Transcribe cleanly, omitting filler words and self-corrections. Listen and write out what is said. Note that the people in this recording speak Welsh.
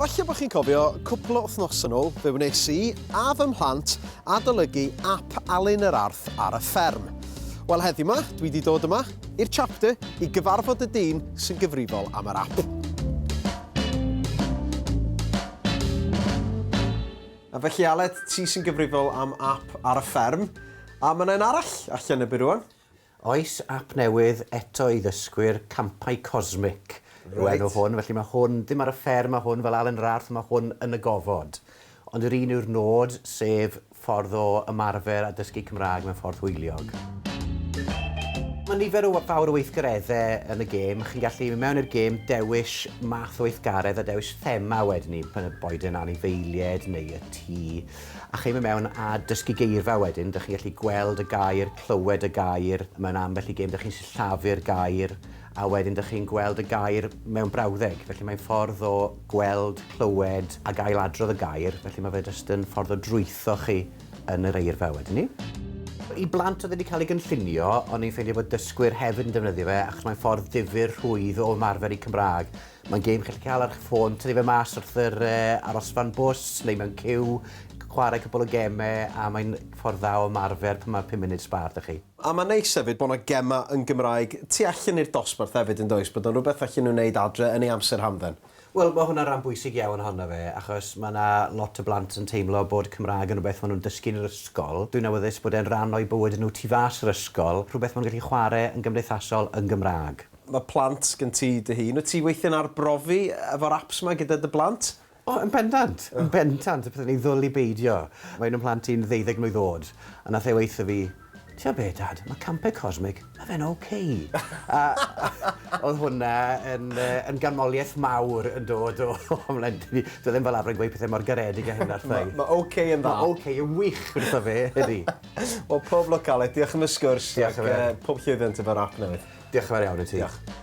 Falle bod chi'n cofio, cwpl o wythnosau yn ôl, fe wnes i a fy mhlant adolygu ap Alun yr Arth ar y fferm. Wel, heddiw 'ma, dwi 'di dod yma i'r chapter i gyfarfod y dyn sy'n gyfrifol am yr ap. A felly, Aled, ti sy'n gyfrifol am ap ar y fferm, a mae 'na un arall allan erbyn rŵan. Oes, ap newydd eto i ddysgwyr, Campau Cosmic yw enw hwn, felly mae hwn ddim ar y fferm, mae hwn fel Alun yr Arth, mae hwn yn y gofod. Ond yr un yw'r nod, sef ffordd o ymarfer a dysgu Cymraeg mewn ffordd hwyliog. Mae nifer o fawr o weithgareddau yn y gêm. Chi'n gallu mynd mewn i'r gêm, dewis math o weithgaredd a dewis thema wedyn 'ny, boed yn anifeiliaid neu y tŷ. A chi'n mynd mewn a dysgu geirfa wedyn, dych chi'n gallu gweld y gair, clywed y gair, mewn ambell i gêm dych chi'n sillafu'r gair, a wedyn dych chi'n gweld y gair mewn brawddeg. Felly mae'n ffordd o gweld, clywed ac ailadrodd y gair, felly mae fe jyst yn ffordd o drwytho chi yn yr eirfa wedyn 'ny. I blant oedd e 'di cael ei gynllunio, o'n i'n ffeindio bod dysgwyr hefyd yn defnyddio fe achos mae'n ffordd difyr, rhwydd o ymarfer eu Cymraeg. Mae'n gêm chi'n gallu cael ar eich ffôn, tynnu fe mas wrth yr arosfan bws neu mewn ciw, chwarae cwpl o gemau a mae'n ffordd dda o ymarfer pan mae pum munud sbâr 'da chi. A mae'n neis hefyd bod 'na gemau yn Gymraeg tu allan i'r dosbarth hefyd yn does? Bod o'n rhywbeth allan nhw wneud adre yn eu amser hamdden. Wel, mae hwnna'n rhan bwysig iawn ohono fe, achos mae 'na lot o blant yn teimlo bod Cymraeg yn rhywbeth maen nhw'n dysgu yn yr ysgol. Dwi'n awyddus bod e'n rhan o'u bywyd nhw tu fas yr ysgol, rhywbeth maen nhw'n gallu chwarae yn gymdeithasol yn Gymraeg. Mae plant gen ti dy hun. Wyt ti weithiau'n arbrofi efo'r apps 'ma gyda dy blant? O, yn bendant! Yn bendant! Y peth ni ddwl i beidio. Mae un o'm mhlant i'n ddeuddeg mlwydd oed, a nath e weutho fi, Tibod be, Dad, mae Campau Cosmic, ma' fe'n ok. A oedd hwnna yn yy yn ganmoliaeth mawr yn dod o o mhlentyn i. Doedd e ddim fel arfer yn gweud pethau mor garedig â hynna wrtha i. Ma' ok yn dda. Ma' ok yn wych wrtho fe, ydi. Wel, pob lwc, Aled. Diolch am y sgwrs. Diolch yn fawr. Ac pob llwyddiant efo'r ap newydd. Diolch yn fawr iawn i ti. Diolch.